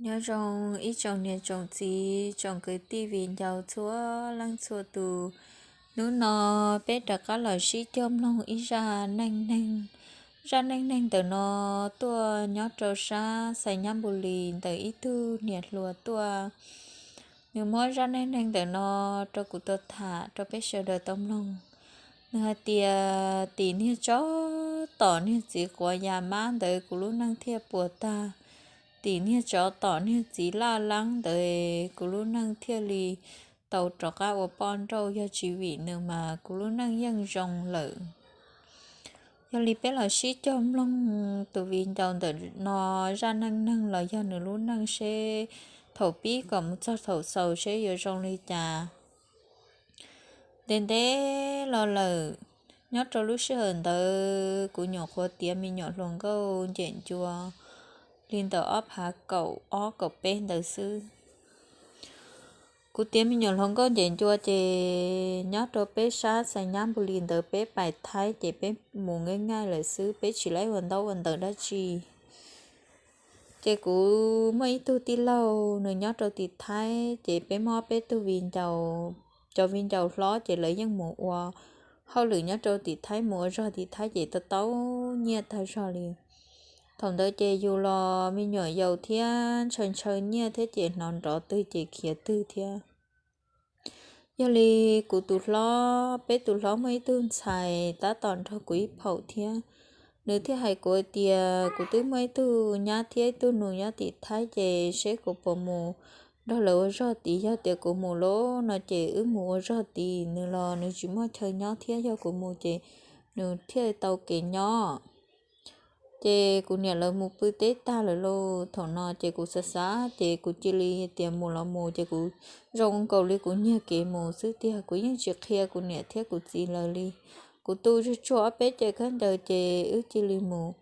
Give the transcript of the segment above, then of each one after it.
Nyob zoo ib tsoom niam tsoom txiv tsoom kwv tij viv ncaus txhua leej txhua tus. Hnub no peb rov qab los sib cog mloog ib zaj neej neeg. Zaj neej neeg ntawm no tuaj nyob rau sab Xais Nyab Npus Lis ntawm ib tug niam hluas tuaj. Nws muab zaj neej neeg ntawm no rau kuv tau tham rau peb sawv daws tau mloog. Nws hais tias tim niag tsov tom niag txiv quav yas mab ntawd kuv lub neej thiaj puas tag. Tim niag tsov tom niag txiv laj leeb ntawd kuv lub neej thiaj li tau rov qab ua poj nrauj, yog tsis vim nws mas kuv lub neej yeej zoo lawm. Yog li peb los sib cog mloog tus viv ncaus ntawm no zaj neej neeg los yog nws lub neej seb thaum pib kom mus txog thaum xaus seb yuav zoo li cas. Ntev ntev los lawm, nyob rau lub sij hawm ntawd kuv nyuam qhuav tiav me nyuam hluas nkauj ncem ncua li ntawm ob phav kaum ob kaum peb ntawd xwb. Kuv tiav me nyuam hluas nkauj ncem ncua ces nyob rau peb sab Xais Nyab Npus Lis ntawd peb pais Thaib ces peb mus nqaij nqaij lawm xwb, peb tsis laib ua ntaub ua ntawv dab tsi. Ces kuv muaj ib tug tij laug nws nyob rau tim Thaib ces peb muaj peb tug viv ncaus, cov viv ncaus hlob ces lawv yeej mus ua hauj lwm nyob rau tim Thaib, mus ua zog tim Thaib ces tau tau nyiaj tag zog li. Thaum ntawd ces yus los me nyuam yaus thiab ntshaw ntshaw nyiaj thiab ces hnov nrov twg ces khiav twg thiab. Yog li kuv tus hlob, peb tus hlob muaj ib tug ntxhais tab tom nrog kuv ib phaum thiab, nws thiaj hais kuv tias kuv twb muaj ib tug nyab thiab ib tug nus nyob tim Thaib ces seb kuv puas mus nrog lawv ua zog tid, yog tias kuv mus lawm no ces wb mus ua zog tid, nws los nws tsis muaj chaw nyob thiab yog kuv mus ces nws thiaj tau kev nyob. Ces kuv niam lawv mus pw teb tag lawm lauj, thaum no ces kuv xav xav ces kuv cia li tias mus los mus ces kuv zoo nkaus li kuv nyiag kev mus xwb tiag, kuv yeej tsis qhia kuv niam thiab kuv txiv lawv li. Kuv tu zuj tsuag ob peb caw khaub ncaws ces wb cia li mus.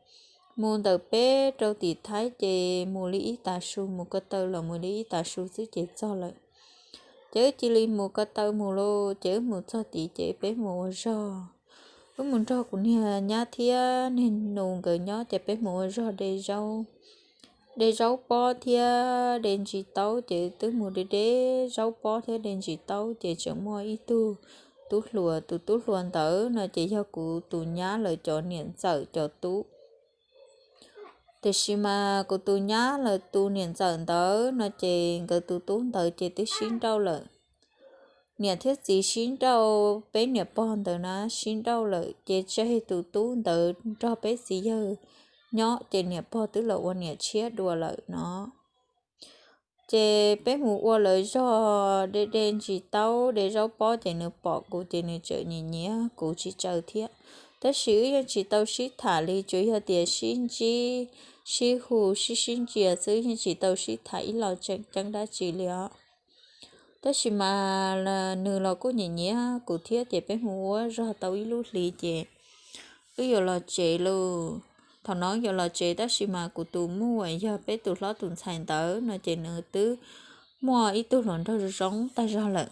Mus ntawm peb rau tim Thaib ces mus li ib tav su, mus ko taw los mus li ib tav su xwb ces txog lawm. Ces wb cia li mus ko taw mus lauj, ces wb mus txog tid ces peb mus ua zog. Wb mus nrog kuv niag nyab thiab niag nus nkawd nyob ces peb mus ua zog de zaub, de zaub pob thiab de ntsis taub, ces twb mus de de zaub pob thiab de ntsis taub ces tseem muaj ib tug tub hluas, tus tub hluas ntawd no ces yog kuv tus nyab lawv cov niam ntxawm cov tub. Tiam sis mas kuv tus nyab lawv tus niam ntxawm ntawd no ces nkawd tus tub ntawd ces twb sib nrauj lawm. Niam thiab txiv sib nrauj, peb niam pog ntawd na sib nrauj lawm ces tseg tus tub ntawd nrog peb txiv yawg nyob ces niam pog twb los ua niam tshiab dua lawm no. Ces peb mus ua lawv zog de de ntsis taub de zaub pob ces nws pom kuv ces nws tseem nyiam nyiam kuv tsis tsaws thiab. Tab sis wb yeej tsis tau sib tham li, tsuas yog tias sib ntsib, sib hu, sib sib ntsia xwb, yeej tsis tau sib tham ib los tseem ceeb dab tsi li os. Tab sis mas nws los kuj nyiam nyiam kuv thiab ces peb mus ua zog tau ib lub hlis ces wb yuav los tsev lauj. Thaum no wb yuav los tsev tab sis mas kuv tus muam yog peb tus hlob tus ntxhais ntawd no ces nws twb muaj ib tug hluas nraug zoo zoo tag zog lawm.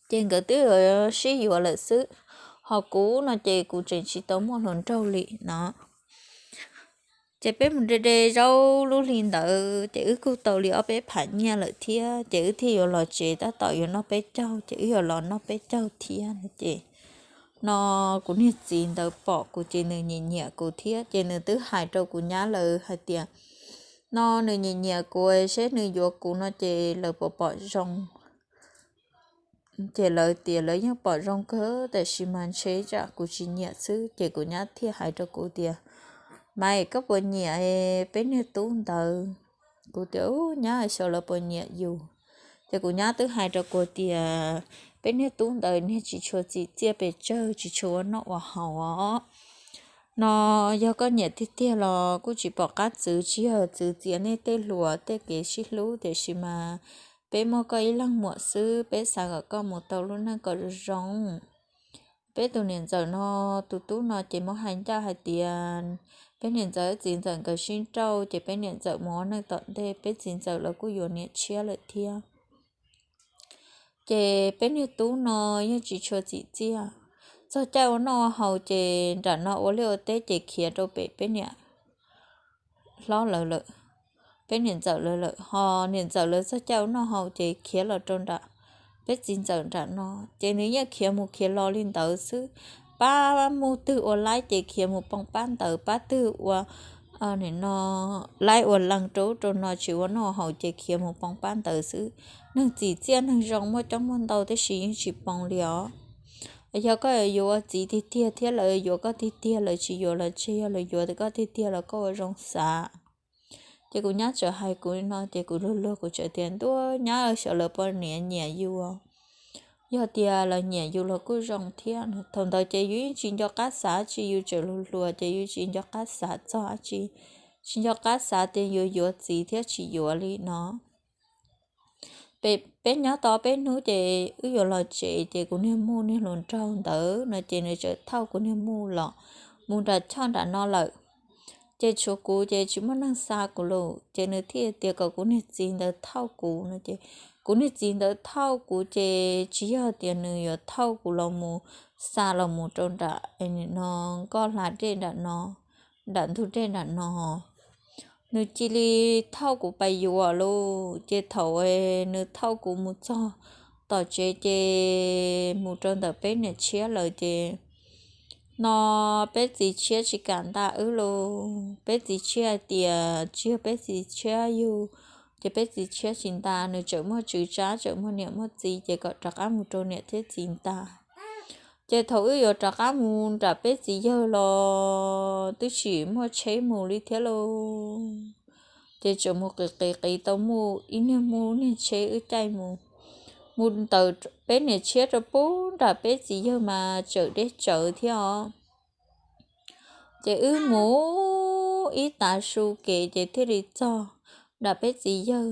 Ces nkawd twb sib yuav lawm xwb, ho kuv no ces kuv tseem tsis tau muaj hluas nraug li no. Ces peb mus de de zaub lub hli ntawd ces wb kuj tau li ob peb phav nyiaj lawm thiab ces wb thiaj yuav los tsev, tab tom yuav noj peb caug ces wb yuav los noj peb caug thiab no ces no kuv niag txiv ntawd pom kuv ces nws nyiam nyiam kuv thiab ces nws twb hais rau kuv nyab lawv hais tias no nws nyiam nyiam kuv, seb nws yuav kuv no ces lawv puas pom zoo. Ces lawv tias lawv yeej pom zoo kawg tab sis mas ntshe tsam kuv tsis nyiam xwb ces kuv nyab thiaj hais rau kuv tias, Maiv, koj puas nyiam peb niag tub ntawd? Kuv tias, Ub, nyab, xyov lawv puas nyiam yus. Ces kuv nyab twb hais rau kuv tias peb niag tub ntawd niag tsis tshua txim txiaj pes tsawg, tsis tshua ua noj ua haus os. No yog koj nyiam tiag tiag los kuj tsis pom qab txwv, tsis yog txwv txiav nej tej hluas tej kev sib hlub, tiam sis mas peb muaj koj ib leeg muam xwb, peb xav kom koj mus tau lub neej kom zoo zoo. Peb tus niam ntxawm no, tus tub no ces muab hais ncaj hais tias peb niam ntxawm txiv ntxawm nkawd sib nrauj ces peb niam ntxawm mus ua neej tom ntej, peb txiv ntxawm los kuj yuav niam tshiab lawm thiab. Ces peb niag tub no yeej tsis tshua txim txiaj, txog caij ua noj ua haus ces nram no ua liaj ua teb ces khiav rau pem peb niam hlob lawv lawm. peb niam ntxawm lawv lawm, ho niam ntxawm lawv txog caij ua noj haus ces khiav los rau nram peb txiv ntxawm nram no, ces nws yeej khiav mus khiav los li ntawd xwb. Pab mus twg ua laib ces khiav mus poo pab ntawd, pab twg ua, nim no, laib ua lees rau ub rau no tsis ua noj haus ces khiav mus poo pab ntawd xwb. Neeg txim txiaj neeg zoo muaj coob muaj ntau tab sis yeej tsis poo li os. Yog koj yuav ua txiv tiag tiag thiab lawv yuav koj tiag tiag, lawv tsis yuav los tseg, yog lawv yuav koj tiag tiag los koj ua zoo xav. Ces kuv nyab txawm hais kuv li no ces kuv luag luag kuv txawm tias, ntuj nyab, xyov lawv poj niam nyiam yus, yog tias lawv nyiam yus los kuj zoo thiab. Thaum ntawd ces yus yeej tsis nco qab xav dab tsi, yus tseem hluas hluas ces yus tsis nco qab xav txog dab tsi, tsis nco qab xav tias yuav yuav txiv thiab tsis yuav li no. Peb nyob tau peb hnub ces wb yuav los tsev ces kuv niag muj niag hluas nraug ntawd no ces nws txawm thauj kuv niag muj los mus nram choj nram no lawm. Ces tshuav kuv ces tsis muaj neeg xa kuv lawm ces nws thiaj tias kom kuv niag txiv ntawd thauj kuv no ces kuv niag txiv ntawd thauj kuv ces tsis yog tias nws yuav thauj kuv los mus xa los mus rau nram no nkoj hla dej nram no, nram ntug dej nram no. Nws cia li thauj kuv pais yuav lauj. Ces thaum nws thauj kuv mus txog tom tsev ces mus rau ntawm peb niam tshiab lawm ces no peb txiv tshiab tsis kam nta wb lauj. Peb txiv tshiab hais tias tsis yog peb txiv tshiab yug, ces peb txiv tshiab tsis nta, nws tseem muaj tswv tsab tseem muaj niam muaj txiv ces kom rov qab mus rau niam thiab txiv nta. Ces thaum wb yuav rov qab mus nram peb txiv yawg los twb tsis muaj tsheb mus li thiab lauj. Ces tseem mus qiv qiv qiv tau muaj ib niag muaj niag tsheb wb caij mus, mus ntawm peb niam tshiab rau pub nram peb txiv yawg mas tseem deb tsawv thiab os. Ces wb mus ib tav su kev ces thiaj li txog nram peb txiv yawg.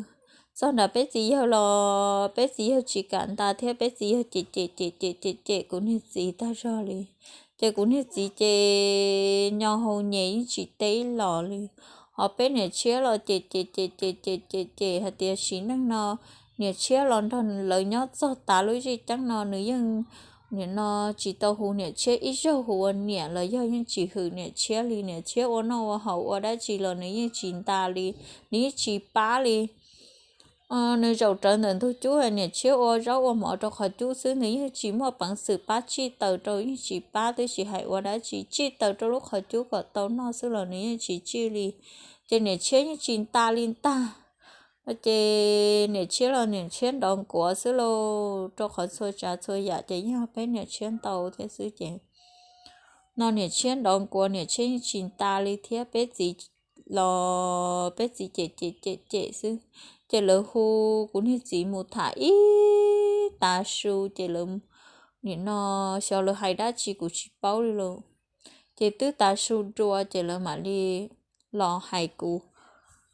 Txog nram peb txiv yawg los peb txiv yawg tsis kam nta thiab peb txiv yawg cem cem cem cem cem cem kuv niag txiv tag zog li. Ces kuv niag txiv ces nyo hau nyem yeej tsis teb los li. Ho peb niam tshiab los cem cem cem cem cem cem cem hais tias sim neej no niam tshiab los nrog lawv nyob txog tav lub zej ceeb no nws yeej, nim no, tsis tau hu niam tshiab ib zaug, hu ua niam los yog yeej tsis hwm niam tshiab li. Niam tshiab ua noj ua haus ua dab tsi los nws yeej tsis nta li, nws yeej tsis pab li. Nws zaum rawv ntawm ntug cub, niam tshiab ua zaub ua mov rau qhov cub xwb, nws yeej tsis muaj peev xwm pab tsij taws rau, yeej tsis pab twb tsis hais ua dab tsi, tsij taws rau lub qhov cub kom tau noj xwb los nws yeej tsis tsij li. Ces niam tshiab yeej tsis nta li ntag. Ces niam tshiab los niam tshiab nrov nkuav xwb lauj, rau qhov txhua tsav txhua yam ces yog peb niam tshiab ntau thiab xwb ces no niam tshiab nrov nkuav, niam tshiab yeej tsis nta li thiab. Peb txiv los peb txiv cem cem cem cem xwb. Ces lawv hu kuv niag txiv mus tham ib tav su ces lawv, nim no, xyov lawv hais dab tsi kuv tsis paub li lauj. Ces twb tav su dua ces lawv mam li los hais kuv.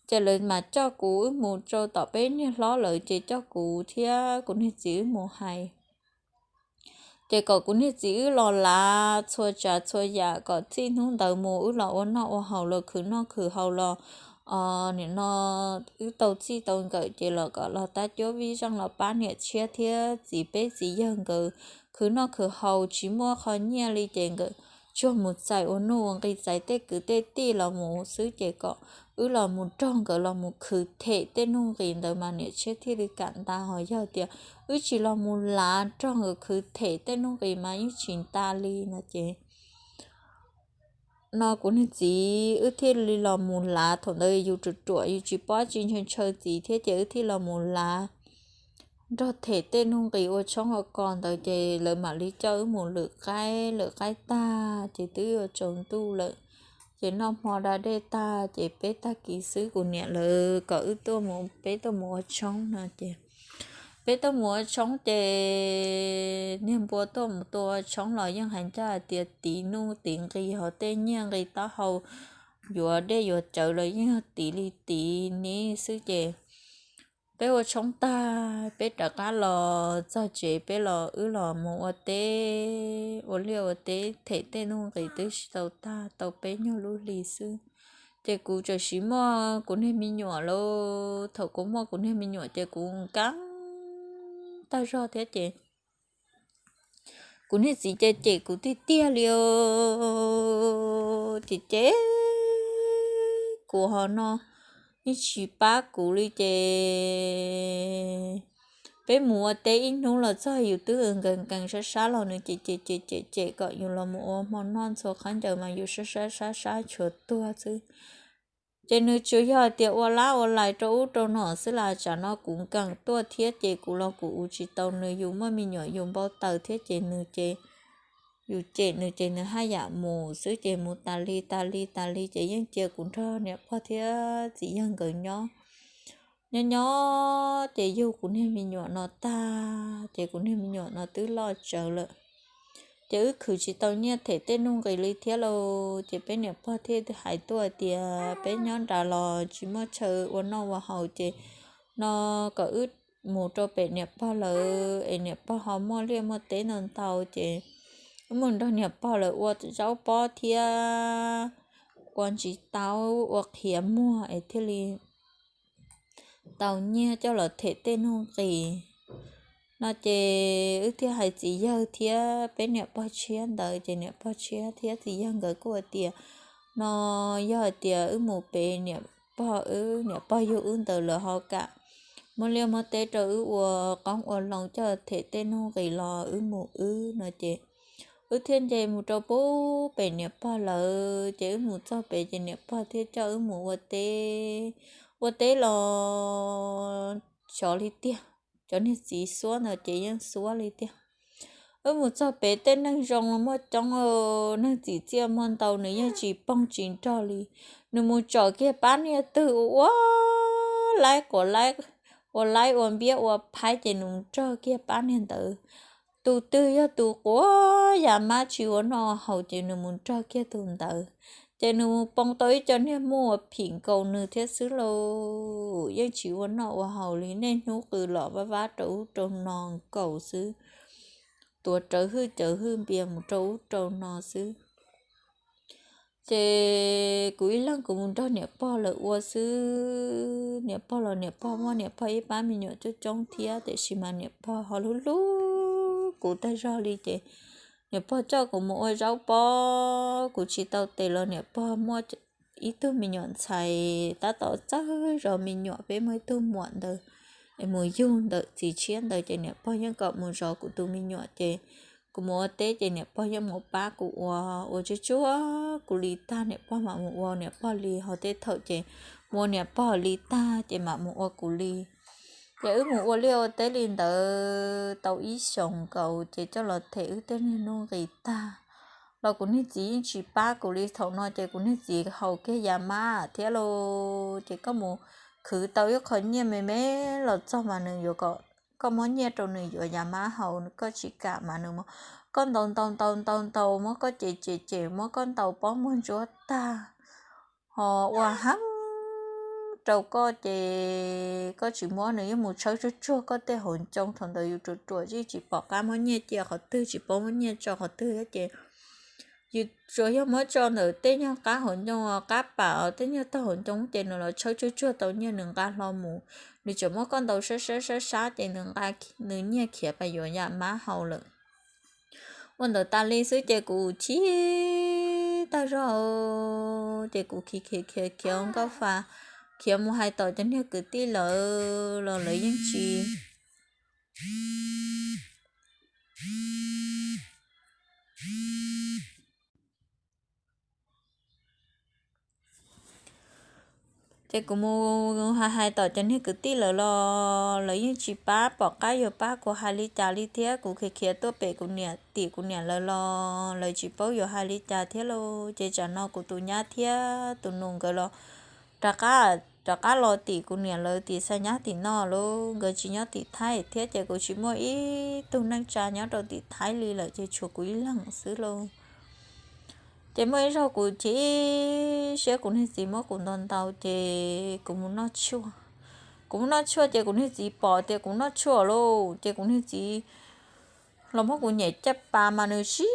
Ces lawv mam coj kuv wb mus rau tom peb niag hlob lawv ces coj kuv thiab kuv niag txiv wb mus hais. Ces kom kuv niag txiv wb los lav txhua tsav txhua yam kom txij hnub ntawd mus wb los ua noj ua haus los khwv noj khwv haus los, nim no, wb tau txij tau nkawm ces los kom los tab cuab vij zeej los pab niam tshiab thiab txiv peb txiv yawg nkawd khwv noj khwv haus tsis muaj qhov nyiaj li ces nkawd tsuag mus txais ua nuj ua nqi txais tej kwv tej tij los mus xwb ces kom wb los mus nrog nkawd los mus khwv them tej nuj nqis ntawd mas niam tshiab thiaj li kam nta. Ho yog tias wb tsis los mus lav nrog nkawd khwv them tej nuj nqis mas yeej tsis nta li no ces no kuv niag txiv wb thiaj li los mus lav. Thaum ntawd yus ruam ruam yus tsis paub tsis ntshaw ntshaw txiv thiab ces wb thiaj los mus lav nrog them tej nuj nqis ua tshoob ua kos ntawd ces lawv mam li coj wb mus lwm qaib. Lwm qaib tag ces twb yuav tsaus ntuj lawm. Ces noj hmo da dej tag ces peb tag kis xwb kuv niam lawv kom wb tuaj mus, peb tuaj mus ua tshoob no ces peb tuaj mus ua tshoob ces niag npua tuaj mus tua ua tshoob los yeej hais ncaj hais tias tiv nuj tiv nqis, ho tej nyiaj nqis taub hau yuav dej yuav cawv los yeej yog tiv li tiv neb xwb ces peb ua tshoob tag peb rov qab los txog tsev peb los wb los mus ua teb ua liaj ua teb them tej nuj nqis twb tsis tau tag, tau peb nyuag lub hli xwb. Ces kuv txawm sis muaj kuv niag me nyuam lauj. Thaum kuv muaj kuv niag me nyuam ces kuv nkees tag zog thiab ces kuv niag txiv ces cem kuv tiag tiag li os. Ces cem kuv ho no yeej tsis pab kuv li ces peb mus ua teb ib hnub los txog yus twb nkees nkees sab sab los nws cem cem cem cem cem kom yus los mus ua hmo noj ntxhua khaub ncaws mas yus sab sab sab sab tshuav tuag xwb. Ces nws tsuas yog tias ua lab ua lais rau ub rau no xwb las, tsam no kuv nkees tuaj thiab ces kuv los kuv ua tsis tau nws, yus muaj me nyuam yus npau taws thiab ces nws ces yus cem nws ces nws haj yam mus xwb ces mus tas li tas li tas li ces yeej cia kuv nrog niam pog thiab txiv yawg nkawd nyob. Nyob nyob ces yug kuv niag me nyuam no tag ces kuv niag me nyuam no twb loj tsawv lawm. Ces wb khwv tsis tau nyiaj them tej nuj nqis li thiab lauj. Ces peb niam pog thiaj hais tuaj tias peb nyob nrad los tsis muaj chaw ua noj ua haus ces no kom wb mus rau pem niam pog lawv es niam pog ho muaj liaj muaj teb ntau ntau ces wb mus nrog niam pog lawv ua zaub pob thiab ua ntsis taub ua qhiav muag es thiaj li tau nyiaj coj los them tej nuj nqis no ces wb thiaj hais txiv yawg thiab peb niam pog tshiab ntawd ces niam pog tshiab thiab txiv yawg nkawd kuj hais tias no yog hais tias wb mus pem niam pog wb, niam pog yug wb ntawd lawv ho kam muab liaj muab teb rau wb ua qoob ua loo coj them tej nuj nqis los wb mus wb no ces wb thiaj nce mus rau pem niam pog lawv ces wb mus txog pem ces niam pog thiaj coj wb mus ua teb. Ua teb los xyov li tiag, cov niag txiv xuab ntawd ces yeej xuab li tiag. Wb mus txog pem tej neeg zoo muaj coob, neeg txim txiaj muaj ntau nws yeej tsis poog tsis nrog li. Nws mus tsom kiag pab niag twg ua ua laib quav laib, ua laib ua npiab ua phaib ces nws mus nrog kiag pab niag ntawd. Tus twg yog tus quav ya mab tsis ua noj haus ces nws mus nrog kiag tus ntawd. Ces nws mus poob tau ib co niag muaj ua phim nkaus nws thiab xwb lauj, yeej tsis ua noj ua haus li, niaj hnub qw los vab vab rau ub rau no nkaus xwb, tuav rawv hwj cawv hwj npias mus rau ub rau no xwb. Ces kuv ib leeg kuv mus nrog niam pog lawv ua xwb, niam pog los niam pog muaj niam pog ib pab me nyuam coob coob thiab tiam sis mas niam pog ho hlub hlub kuv tag zog li ces niam pog coj kuv mus ua zaub pob, kuv tsis tau tes los niam pog muaj ib tug me nyuam ntxhais tab tom txawj zov me nyuam, peb muaj ib tug muam ntawd es mus yug ntawm txiv tshiab ntawd ces niam pog yeej kom mus zov kuv tus me nyuam ces kuv mus ua teb ces niam pog yeej mus pab kuv ua, ua tsuag tsuag kuv li tag niam pog mam mus ua niam pog li, ho tej thaum ces mus ua niam pog li tag ces mam mus ua kuv li. Ces wb mus ua liaj ua teb li ntawd tau ib xyoos nkaus ces coj los them wb tej niag nuj nqis tag los kuv niag txiv yeej tsis pab kuv li. Thaum no ces kuv niag txiv haus kiag ya mab thiab lauj, ces koj mus khwv tau ib qho nyiaj me me los txog mas nws yuav kom koj muab nyiaj rau nws yuav ya mab haus, koj tsis kam mas nws muab koj ntaus ntaus ntaus ntaus ntaus, muab koj cem cem cem, muab koj ntaus pob muag ntsuab tag ho ua heev rau koj ces koj tsis muab, nws yeej mus tshawb tsuag tsuag koj tej hauv ncoo. Thaum ntawd yus ruam ruam yeej tsis pom qab muab nyiaj cia qhov twg, tsis paub muab nyiaj tso qhov twg thiab ces yus tsuas yog muab tso ntawm tej nyuag qab hauv ncoo, qab pam, tej nyuag tog hauv ncoo ces nws los tshawb tsuag tsuag tau nyiaj nws nqa hlo mus. Nws tseem muab koj ntaus sab sab sab sab ces nws nqa nws nyiaj khiav pas yuav ya mab haus lawm. Ua ntawd tas li xwb ces kuv chim tag zog, ces kuv khiav khiav khiav khiav nkauj fa, khiav mus hais tom cov niag kwv tij lawv los lawv yeej tsis Ces kuv mus hais hais tom cov niag kwv tij lawv los lawv yeej tsis pab, pom qab yuav pab kuv hais li cas li thiab. Kuv khiav khiav tuaj pem kuv niam tim kuv niam lawv los lawv tsis paub yuav hais li cas thiab lauj. Ces tsam no kuv tus nyab thiab tus nus nkawd los rov qab, rov qab los tim kuv niam lawv tim xa nyab tim no lauj, nkawd tsis nyob tim Thaib thiab ces kuv tsis muaj ib tug neej tsa nyob rau tim Thaib li lawm ces tshuav kuv ib leeg xwb lauj. Ces muaj ib zaug kuv chim siab kuv niag txiv muab kuv ntaus ntaus ces kuv mus noj tshuaj. Kuv mus noj tshuaj ces kuv niag txiv pom tias kuv noj tshuaj lauj, ces kuv niag txiv los muab kuv nyem caj pas mas nws sib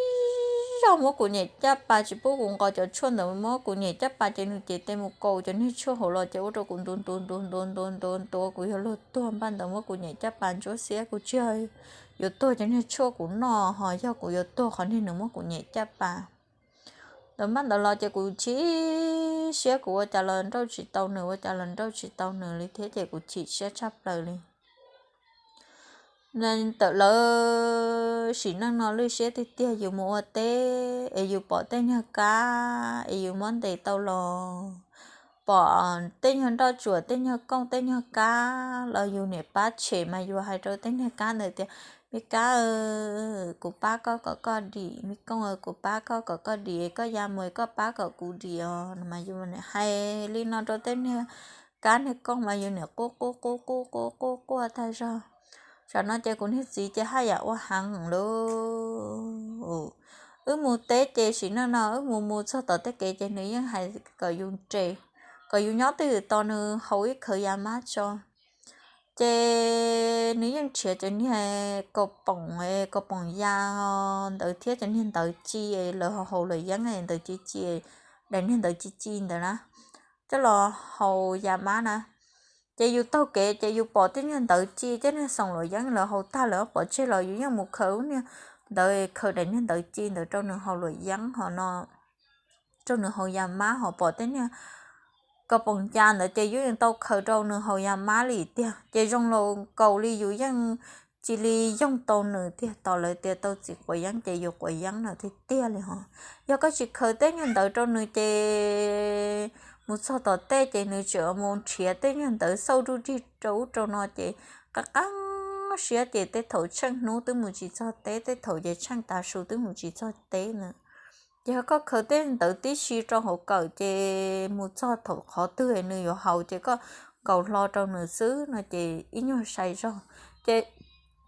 zog muab kuv nyem caj pas tsis pub kuv nqos cov tshuaj ntawd, muab kuv nyem caj pas ces nws cev tes mus kaus cov niag tshuaj hauv los ces ua rau kuv ntuav ntuav ntuav ntuav ntuav ntuav ntuav, kuv yog luag tuag npaj ntawd muab kuv nyem caj pas ntsuab xiab, kuv tsis yuav tuag cov niag tshuaj kuv noj ho yog kuv yuav tuag qhov niag nws muab kuv nyem caj pas. Ntawd mas ntawd los ces kuv chim siab, kuv ua cas los nrauj tsis tau nws, ua cas los nrauj tsis tau nws li thiab ces kuv chim siab tshaj plaws li. Tawm lawv sim neej no lwj siab tiag tiag, yus mus ua teb es yus pom tej nyuag kab es yus muab ntes tau los, pom tej nyuag nroj tsuam, tej nyuag kooj, tej nyuag kab los yus niam pab tshem mas yus hais rau tej nyuag kab ntawd tias, me kab, kuv pab koj kom koj dim, me kooj, kuv pab koj kom koj dim, koj ya mus koj pab kom kuv dim os. Mas yus hais li no rau tej niag kab niag kooj mas yus niam quaj quaj quaj quaj quaj quaj quaj tag zog. Tsam no ces kuv niag txiv ces haj yam ua heev lawm. Wb mus teb ces sim neej no wb mus mus txog tom tej kev ces nws yeej hais kom yus, kom yus nyob twj ywm tos nws haus ib khawv ya mab tso. Ces nws yeej nrhiav cov niag kaus poom, kaus poom ya ntawd thiab cov niag ntawv ci lawv haus luam yeeb, ntawv ci ci, daim niag ntawv ci ci ntawd na, coj los haus ya mab na. Ces yus taug kev ces yus pom tej niag ntawv ci, tej niag xoom luam yeeb lawv haus tag lawm pov tseg los yus yeej mus khaws lub niag ntawv, khaws daim niag ntawv ci ntawd rau nws haus luam yeeb ho no, rau nws haus ya mab ho pom tej niag kaus poom ya ntawd ces yus yeej tau khaws rau nws haus ya mab li tiag. Ces zoo li nkaus li yus yeej cia li yoog tau nws tiag. Tos lawv tias tau txiv quav yeeb ces yus quav yeeb no tiag tiag li ho. Yog koj tsis khaws tej niag ntawv rau nws ces mus txog tom tej ces nws tseem mus nrhiav tej niag ntawv xauj ruj rig rau ub rau no ces qab qab siab ces tej thaum tsheej hnub twb mus tsis txog teb, tej thaum ces tsheej tav su twb mus tsis txog teb na. Ces yog koj khaws tej ntawv tib si rau hauv kawm ces mus txog thaum qhov twg nws yuav haus ces koj nkaus hlo rau nws xwb no ces ib nyuag sai zog. Ces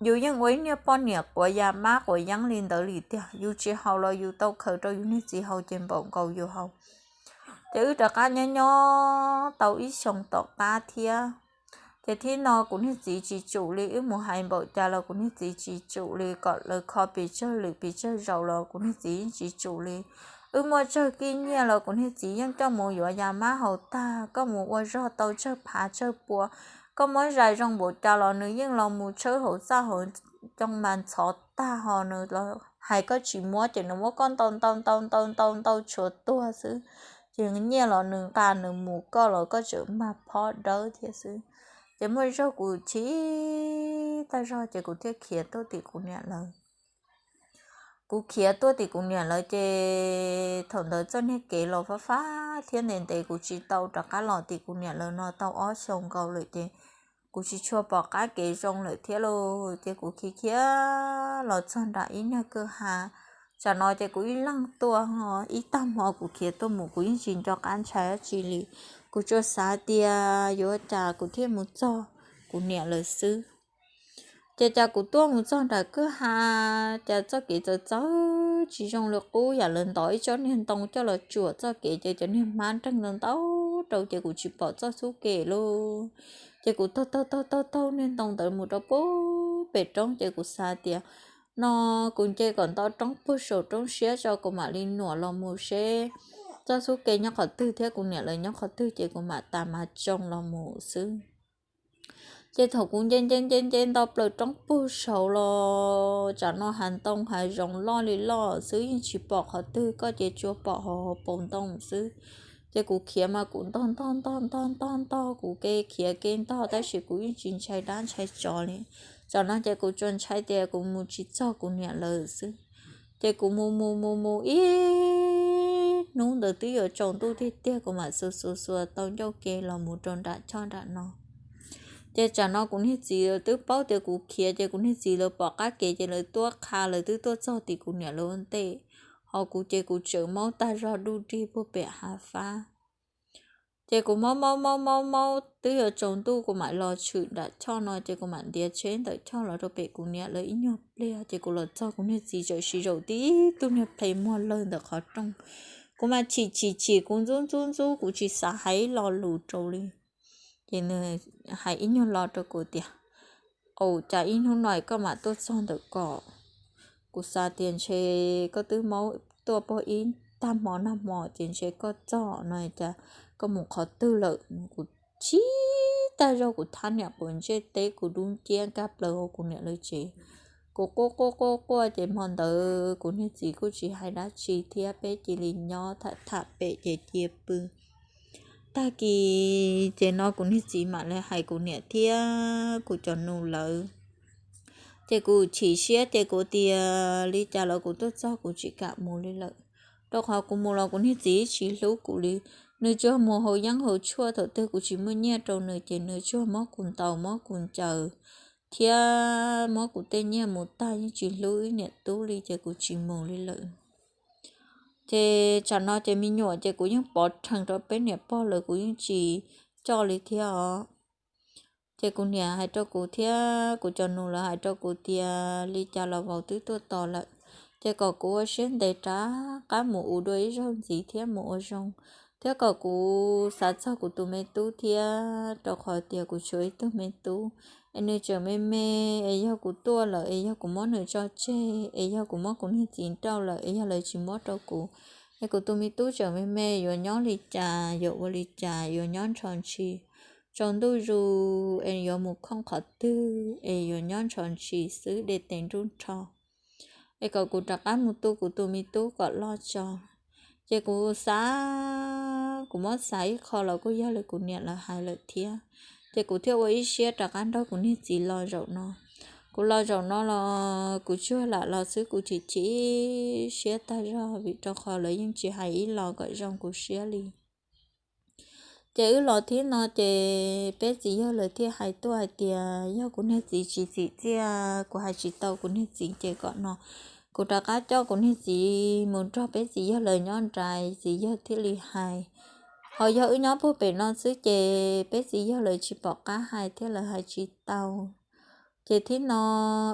yus yeej ua ib niag poj niam quav ya mab quav yeeb li ntawd li tiag, yus tsis haus los yus tau khaws rau yus niag txiv haus ces npaum nkaus yus haus. Ces wb rov qab nyob nyob tau ib xyoo tom qab thiab. Ces thib no kuv niag txiv tsis tsum li, wb mus hais npaum cas los kuv niag txiv tsis tsum li, kom lawv kho pes tsawg lwm pes tsawg zaus los kuv niag txiv yeej tsis tsum li. Wb muaj tsawg kib nyiaj los kuv niag txiv yeej coj mus yuav ya mab haus tag, koj mus ua zog tau tsawg phav tsawg pua, koj muab zais zoo npaum cas los nws yeej los mus tshawb hauv txaj hauv coo mas ntxhov tag ho nws los hais koj tsis muab ces nws muab koj ntau ntau ntau ntau ntau ntau tshuav tuag xwb. Ces nyiaj los nws nqa nws mus, koj los koj tseem mag phob dawb thiab xwb. Ces muaj zaug kuv chim tag zog ces kuv thiaj khiav tuaj tim kuv niam lawv. Kuv khiav tuaj tim kuv niam lawv ces thaum ntawd txoj niag kev los fab fab thiab ntev ntev, kuv tsis tau rov qab los tim kuv niam lawv no tau ob xyoo nkaus lawm ces kuv tsis tshua pom qab kev zoo lawm thiab lauj. Ces kuv khiav khiav los txog nram ib niag kwj ha, tsam no ces kuv ib leeg tuaj, ib tag hmo kuv khiav tuaj mus kuv yeej tsis nco qab ntshai dab tsi li. Kuv tsuas xav tias yuav ua cas kuv thiaj mus txog kuv niam lawv xwb. Ces cas kuv tuaj mus txog nram kwj ha, cas txoj kev txawv txawv tsis zoo li qub, yam lawv ntov ib tsob niag ntoo coj los tsuam txoj kev ces cov niag hmab nreeg ntau ntau rau ces kuv tsis pom txoj xub kev lauj. Ces kuv taug taug taug taug taug niag ntoo ntawd mus rau pem roob ces kuv xav tias no kuv nce kom nto roob puag saum roob siab tso kuv mam li nuam los mus seb txoj xub kev nyob qhov twg thiab kuv niam lawv nyob qhov twg ces kuv mam tas mas tsoo los mus xwb. Ces thaum kuv nce nce nce nce nto plaws roob puag saud los tsam no hav ntoo hav zoov loj li loj xwb yeej tsis pom qhov twg, koj ces tsuas pom hauv hauv paus ntoo xwb. Ces kuv khiav mas kuv ntog ntog ntog ntog ntog ntog, kuv kev khiav kev ntog tab sis kuv yeej tsis ntshai dab ntshai tsov li. Tsam no ces kuv tsuas ntshai tias kuv mus tsis txog kuv niam lawv xwb. Ces kuv mus mus mus mus ib hnub ntawd twb yuav tsaus ntuj tiag tiag kuv mam xuas xuas xuas tau ncauj ke los mus rau nram choj nram no. Ces tsam no kuv niag txiv twb paub tias kuv khiav ces kuv niag txiv lawv pom qab kev ces lawv tuaj qha, lawv twb tuaj txog tim kuv niam lawv ua ntej. Ho kuv ces kuv tseem maub tag zog duj dig puag pem hav fab. Ces kuv maub maub maub maub maub twb yuav tsaus ntuj kuv mam los tshwm nram choj no ces kuv mam ntiav tsheb ntawm choj los rau pem kuv niam lawv ib nyuag pliag ces kuv los txog kuv niag txiv tseem siv zaum tib tug niag ple muag lawg ntawm qhov rooj. Kuv mas chim chim chim kuv ntxub ntxub ntxub kuv tsis xav hais ib lo lus rau li. Ces nws hais ib nyuag lo rau kuv tias, Au, cas ib hnub no koj mam tuaj txog ntawm ko? Kuv xav tias ntshe koj twb maub tuaj puag ib tag hmo nag hmo ces ntshe koj txog no, cas koj mus qhov twg lawm? Kuv chim tag zog kuv thab niam quav ntsej teb kuv dub nciab nkag plaws hauv kuv niam lawv tsev. Kuv quaj quaj quaj quaj ces hmo ntawd kuv niag txiv kuj tsis hais dab tsi thiab peb cia li nyob tham tham pem ces cia pw. Tag kis ces no kuv niag txiv mam li hais kuv niam thiab kuv cov nus lawv. Ces kuv chim siab ces kuv tias li cas los kuv tuaj txog kuv tsis kam mus li lawm, rau qhov kuv mus los kuv niag txiv tsis hlub kuv li. Nws tsuas mus haus yeeb haus tshuaj, thaum twg kuv tsis muaj nyiaj rau nws ces nws tsuas muab kuv ntaus muab kuv ncaws thiab muab kuv tej nyiaj mus tag, yeej tsis hlub wb niam tub li ces kuv tsis mus li lawm. Ces tsam no ces me nyuam ces kuv yeej pov rhees rau peb niam pog lawv, kuv yeej tsis coj li thiab os. Ces kuv niam hais rau kuv thiab kuv cov nus lawv hais rau kuv tias li cas los vauv twb tuaj tos lawm, ces kom kuv ua siab ntev rov qab mus ua dua ib zaug ntxiv thiab mus ua zoo, thiab kom kuv xav txog kuv tus me tub thiab, rau qhov tias kuv tshuav ib tug me tub es nws tseem me me, es yog kuv tuaj lawm es yog kuv muab nws tso tseg, es yog kuv muab kuv niag txiv nrauj lawm es yog lawv tsis muab rau kuv, es kuv tus me tub tseem me me yuav nyob li cas, yuav ua li cas, yuav nyob nrho ntshis, tsaus ntuj zus es yuav mus khooj qhov twg es yuav nyob nrho ntshis xwb, dej tes nruj nrho, es kom kuv rov qab mus tu kuv tus me tub kom loj tso. Ces kuv xav, kuv muab xav ib qho los kuj yog li kuv niam lawv hais lawm thiab, ces kuv thiaj ua ib siab rov qab nrog kuv niag txiv los zaum no. Kuv los zaum no los kuv tsuag lam los xwb, kuv chim chim siab tag zog vim rau qhov lawv yeej tsis hais ib los kom zoo kuv siab li. Ces wb los thib no ces peb txiv yawg lawv thiaj hais tuaj hais tias yog kuv niag txiv tsis txim txiaj, kuv hais tsis tau kuv niag txiv ces kom no kuv rov qab coj kuv niag txiv mus nrog peb txiv yawg lawv nyob nrad, txiv yawg thiaj li hais. Ho yog wb nyob puag pem no xwb ces peb txiv yawg lawv tsis pom qab hais thiab lawv hais tsis tau. Ces thib no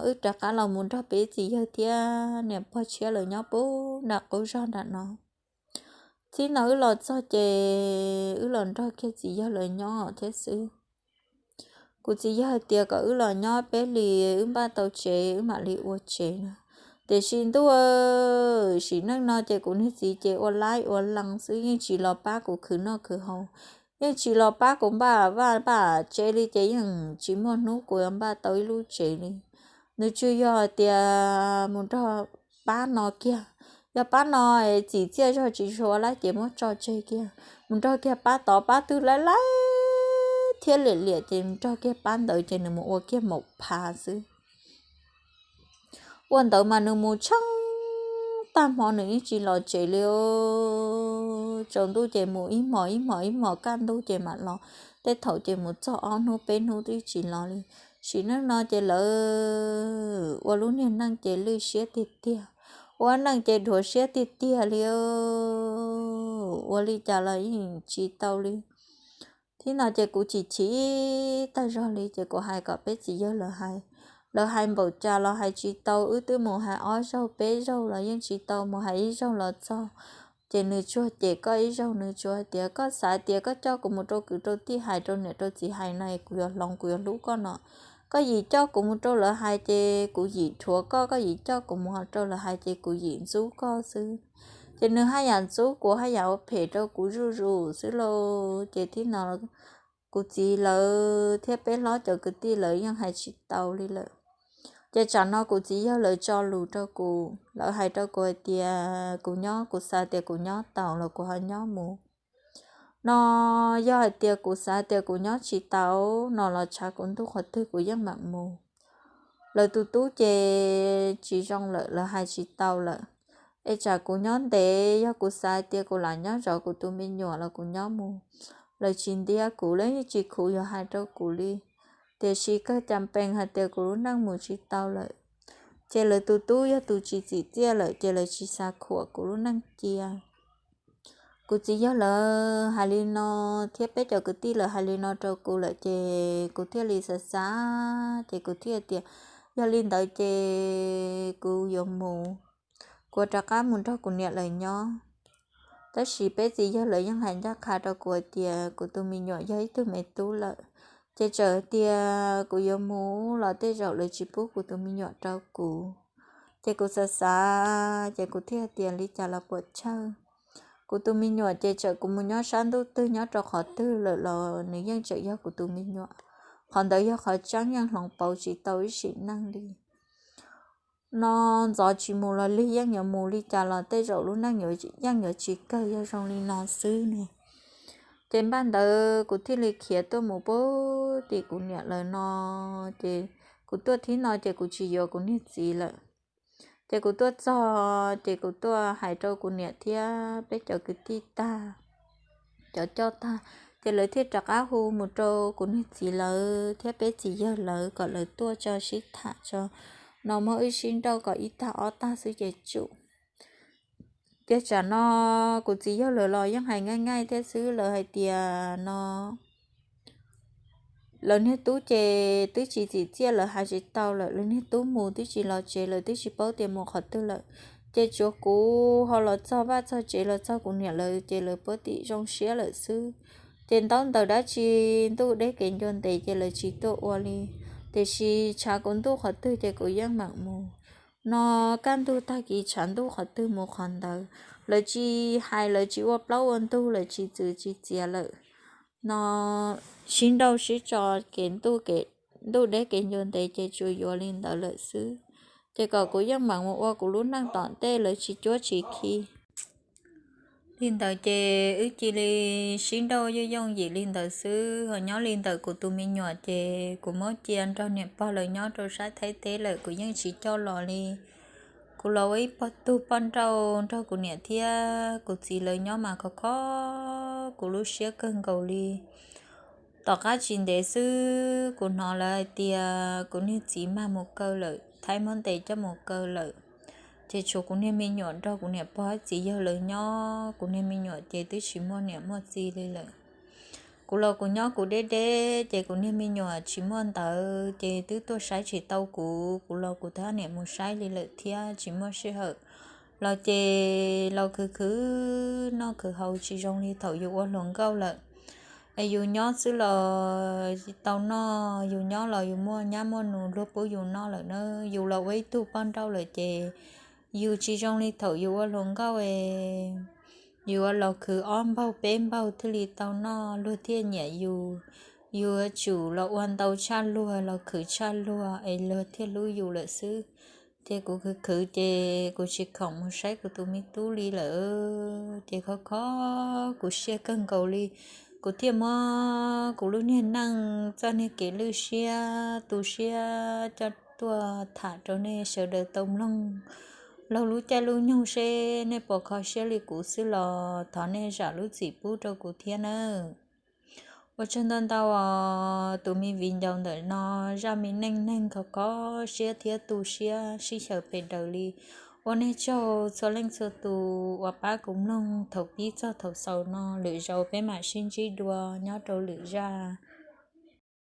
wb rov qab los mus nrog peb txiv yawg thiab niam pog tshiab lawv nyob puag nram qub zog nram no. Thib no wb los txog ces wb los nrog kiag txiv yawg lawv nyob thiab xwb. Kuv txiv yawg hais tias kom wb los nyob peb hlis, wb npaj tau tsev wb mam li ua tsev na. Tiam sis ntuj, sim neej no ces kuv niag txiv ces ua laib ua lees xwb, yeej tsis los pab kuv khwv noj khwv haus, yeej tsis los pab kuv npaj vaj npaj tsev li ces yeej tsis muaj hnub kuv yuav npaj tau ib lub tsev li. Nws tsuas yog hais tias mus nrog pab no kiag, yog pab no txim txiaj zog tsis tshua lab ces muab tso tseg kiag, mus nrog kiag pab tod, pab twg laib laib thiab liam liam ces mus nrog kiag pab ntawd ces nws mus ua kiag maum phav xwb. Ua ntawd mas nws mus tsheej tag hmo nws yeej tsis los tsev li. Tsaus ntuj ces mus ib hmos ib hmos ib hmos, kaj ntug ces mam los, tej thaum ces mus txog ob hnub peb hnub twb tsis los li. Sim neej no ces lawv ua lub niag neej ces lwj siab tiag tiag, ua neej ces dhuav siab tiag tiag li. Ua li cas los yeej tsis tau li. Thib no ces kuv chim chim tag zog li ces kuv hais kom peb txiv yawg lawv hais. Lawv hais npaum cas los hais tsis tau, wb twb mus hais ob zaug peb zaug los yeej tsis tau, mus hais ib zaug los txog ces nws tsuas cem koj ib zaug, nws tsuas hais tias koj xav tias koj coj kuv mus rau kwv rau tij hais, rau niam rau txiv hais no kuv yuav hloov kuv yuav hlub koj no. Koj yim coj kuv mus rau lawv hais ces kuv yim dhuav koj, koj yim coj kuv mus rau lawv hais ces kuv yim ntxub koj xwb. Ces nws haj yam ntxub kuv, haj yam ua phem rau kuv zuj zus xwb lauj. Ces thib no kuv txiv lawv thiab peb hlob cov kwv tij lawv yeej hais tsis tau li lawm. Ces tsam no kuv txiv yawg lawv tso lus rau kuv, lawv hais rau kuv hais tias kuv nyob, kuv xav tias kuv nyob tau los kuv ho nyob mus no. Yog hais tias kuv xav tias kuv nyob tsis tau no los tshav kuv ntuj qhov twg kuv yeej mam mus. Lawv tus tub ces tsis zoo lawm, lawv hais tsis tau lawm. Es tsam kuv nyob ntev, yog kuv xav tias kuv lam nyob zov kuv tus me nyuam los kuv nyob mus. Lawv tsis ntiab kuv, lawv yeej tsis khuv yuav hais rau kuv li. Tiam sis kawg cas pees hais tias kuv lub neej mus tsis tau lawm. Ces lawv tus tub yog tus tsis txim txiaj lawm ces lawv tsis xav khuam kuv lub neej cia. Kuv txiv yawg lawv hais li no thiab peb cov kwv tij lawv hais li no rau kuv lawm ces kuv thiaj li xav xav ces kuv thiaj tias yog li ntawd ces kuv yuav mus, kuv rov qab mus nrog kuv niam lawv nyob. Tab sis peb txiv yawg lawv yeej hais ncaj qha rau kuv hais tias kuv tus me nyuam yog ib tug me tub lawm, ces txawm tias kuv yuav mus los tej zaum lawv tsis pub kuv tus me nyuam rau kuv. Ces kuv xav xav ces kuv thiaj tias li cas los puas chawj. Kuv tus me nyuam ces txawm kuv mus nyob sab ntuj twg nyob rau qhov twg lawm los nws yeej tseem yog kuv tus me nyuam. Qhov ntawd yog qhov tseeb, yeej hloov pauv tsis tau ib sim neej li. no ntxov tsis mus los lig yeej yuav mus li cas los tej zaum lub neej yeej yuav tsis kawg, yog zoo li no xwb no. Ces npaj ntawd kuv thiaj li khiav tuaj mus pub tim kuv niam lawv no. Ces kuv tuaj thib no ces kuv tsis yuav kuv niag txiv lawm. Ces kuv tuaj txog ces kuv tuaj hais rau kuv niam thiab peb cov kwv tij tag, cov coj tag, ces lawv thiaj rov qab hu mus rau kuv niag txiv lawv thiab peb txiv yawg lawv kom lawv tuaj tso sib tham tso no, muab wb sib nrauj kom ib tag ob tag xwb ces tsum. Ces tsam no kuv txiv yawg lawv los yeej hais nqaij nqaij thiab xwb, lawv hais tias no lawv niag tub ces twb tsis txim txiaj, lawv hais tsis tau lawm, lawv niag tub mus twb tsis los tsev, lawv twb tsis paub tias mus qhov twg lawm. Ces tsuav kuv ho los txog vaj txog tsev los txog kuv niam lawv ces lawv puab tim zoo siab lawm xwb. Ces ntaub ntawv dab tsi ntuj deb kev ncua ntev ces lawv tsis tuaj ua li, tiam sis tshav kuv ntuj qhov twg ces kuv yeej meem mus no. Kaj ntug tag kis tshav ntuj qhov twg mus qhov ntawd, lawv tsis hais, lawv tsis ua plaub ua ntug, lawv tsis txwv tsis txiav lawm no. Sib nrauj sib tso kev ntuj, kev ntuj deb kev ncua ntev ces tsuas yuav li ntawd lawm xwb. Ces kom kuv yeej meem mus ua kuv lub neej tom ntej, lawv tsis cuab tsis khi li ntawd ces wb cia li sib nrauj yooj yooj yim li ntawd xwb. Ho nyob li ntawm kuv tus me nyuam ces kuv muab cia nrog niam pog lawv nyob rau sab Thaib teb lawm, kuv yeej tsis coj los li. Kuv los ua ib tug poj nrauj nrog kuv niam thiab kuv txiv lawv nyob mas khov kho kuv lub siab kawg nkaus li. Tom qab tsis ntev xwb kuv hnov lawv hais tias kuv niag txiv mag mus kaw lawm, Thaib muab ntes coj mus kaw lawm. Ces tshuav kuv niag me nyuam nrog kuv niam pog txiv yawg lawv nyob, kuv niag me nyuam ces twb tsis muaj niam muaj txiv li lawm. Kuv los kuv nyob kuv deb deb ces kuv niag me nyuam tsis muaj ntawv ces twb tuaj saib tsis tau kuv, kuv los kuv thiaj niam mus saib li lawm thiab tsis muaj sij hawm. Los ces los khwv khwv noj khwv haus tsis zoo li thaum yus ua hluas nkauj lawm. Es yus nyob xwb los tau noj, yus nyob los yus muaj nyab muaj nus luag pub yus noj lawm na. Yus los ua ib tug poj nrauj lawm ces yus tsis zoo li thaum yus ua hluas nkauj es yus los khwv ob npaug peb npaug thiaj li tau noj luag thiaj nyiam yus. Yus yuav tsum los ua ntau tshaj luag, los khwv tshaj luag es luag thiaj hlub yus lawm xwb. Ces kuv khwv khwv ces kuv tsis khoom mus saib kuv tus me tub li lawm. Ces khov kho kuv siab kawg nkaus li, kuv thiaj muab kuv lub niag neej txoj niag kev lwj siab tu siab coj tuaj tham rau nej sawv daws tau mloog laug lub caij lub nyoog seb nej puas kho siab li kuv xwb los thov nej zam lub txim pub rau kuv thiab nawb. Ua tsaug ntau ntau os tus me viv ncaus ntawm no, zaj me neej neeg khov kho siab thiab tu siab sib xyaw pes daws li. Ua nej tsaug txhua leej txhua tus uas pab kuv mloog thaum pib txog thaum xaus no, lwm zaus peb mam sib ntsib dua nyob rau lwm zaj